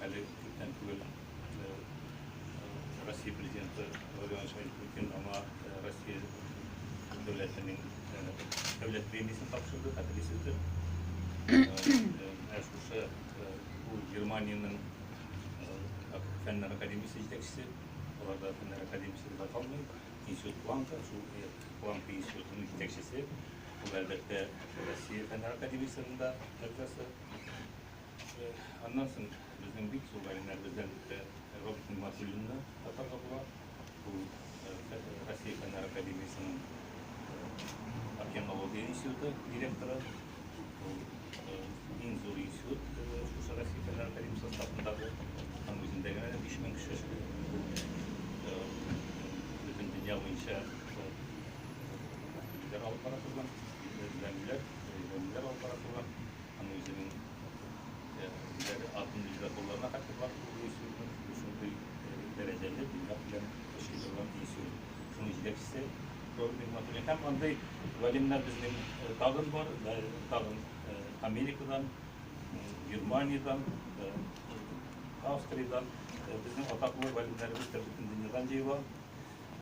Әле күптән түгел Россия президенты Владимир Владимирович Путин аңа Россия дәүләтенең дәүләт премиясен тапшырды, хәтерлисездер. Ә шушы ул Германиянең Фәннәр академиясе җитәкчесе, аларда Фәннәр академиясе дип аталмый, Институт Планка, шул Планка институтының җитәкчесе, ул әлбәттә Россия Фәннәр академиясенең дә әгъзасы. Аннан соң безнең бик зур галимнәребездән Роберт Нигматуллинны атарга була. Ул Россия Фәннәр академиясенең океанология институты директоры. Ул иң зур институт шушы Россия Фәннәр академиясе составындагы. Аның үзендә генә дә 5000 кеше эшли. Ул бөтен дөнья буенча алып бара торган, эзләнүләр алып бара торган. Аның үзенең үзләре атом двигательләренә хәтле бар ул институтның шундый дәрәҗәле дөнья белән эшли торган институт. Шуның җитәкчесе Роберт Нигматуллин. Һәм андый галимнәр безнең тагын бар, тагын Америкадан, Германиядән, Австриядән безнең атаклы галимнәребез дә бөтен дөньядан җыела.